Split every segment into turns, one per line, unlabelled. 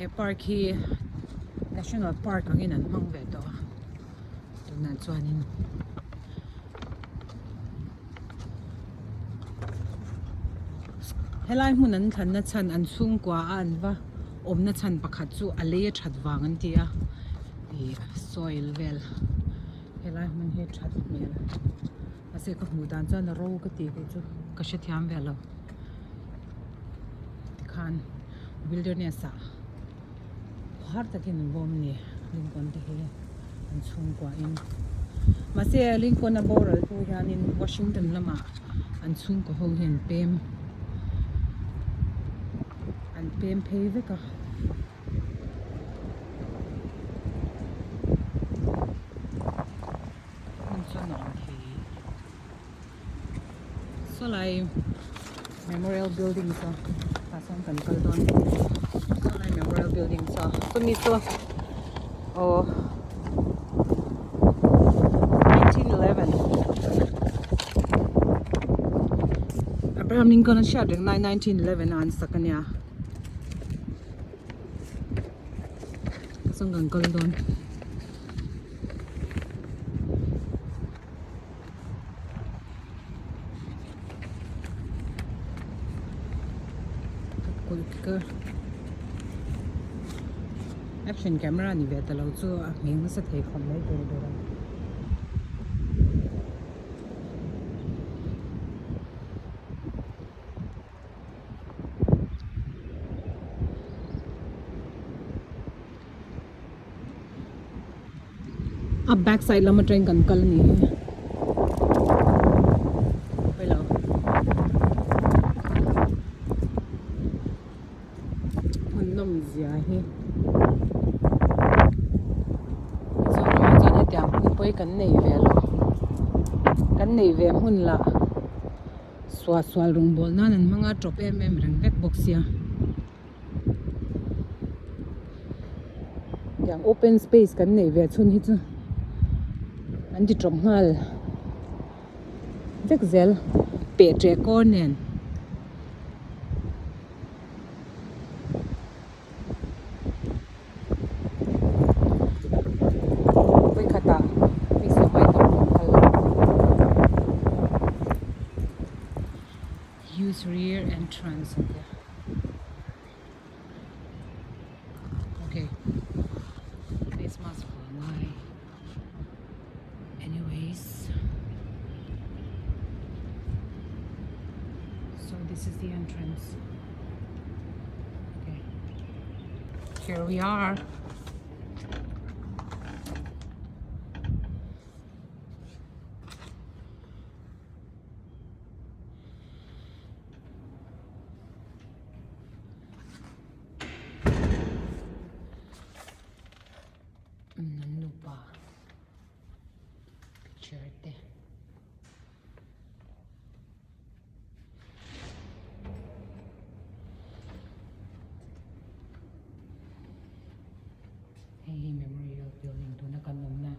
He park hi national park angin an hmang ve tawh a tunah chuanin helai hmun an thlanna chhan an chhungkua a an va awmna chhan pakhat chu a lei a that vang an ti a ih soil vel helai hmun hi a that hmel mahse ka hmuh dan chuan a ro ka tih kei chu ka hrethiam ve lo tikhan wilderness ah har takin an bawm a ni Lincoln te hi an chhungkua in mahse Lincoln a boral hnu hianin Washington lamah an chhungkaw ho hi an pem an pem phei vek a. Hmun chu nuam thei sawlai memorial building chu tah sawn kan kal dawn sawlai memorial building chu chumi chu aw 1911 Abraham Lincoln a hriat reng lai 1911 a an sak ania sawn kan kal dawn. Action camera ni ve ta lo chu a ngheng nasa thei khawp mai tur ber a. A back side lam atangin kan kal a ni hi hello hmun nawm zia hi Mizoramah chuan hetiang hmun pawi kan nei ve lo kan nei ve hmun lah suahsual rawngbawl nan an hmang a tawp em em reng vek bawk sia. Tiang open space kan neih ve chhun hi chu an ti tawp nghal vek zel peh teh kawr nen. Vawikhatah mi sawmai tam rawn kal lo. Use rear entrance an tia okay face mask vuah ngai anyways so this is the entrance okay here we are. An nupa picture te hei hi memorial building tuna kan awmna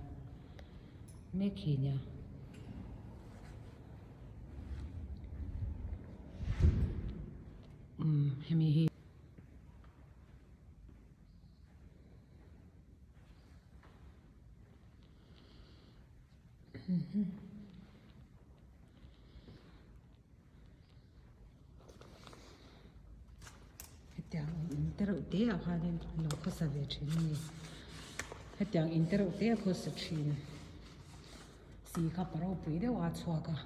mek hi nia. Umm hemi hi hetiang in te reuh te ah khanin lo khawsa ve thin a ni hetiang in te reuh te a khawsa thin. Si kha pa ropui deuh a chhuak a.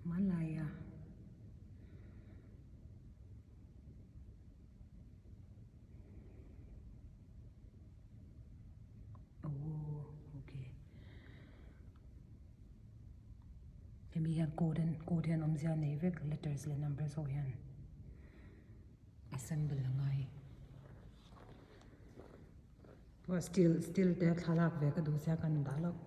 Hmanlai a. Aww okay hemi hian code an code hian awmzia a nei vek letters leh numbers ho hian assemble a ngai aw steel steel te thlalak ve ka duh sia ka han dah lawk.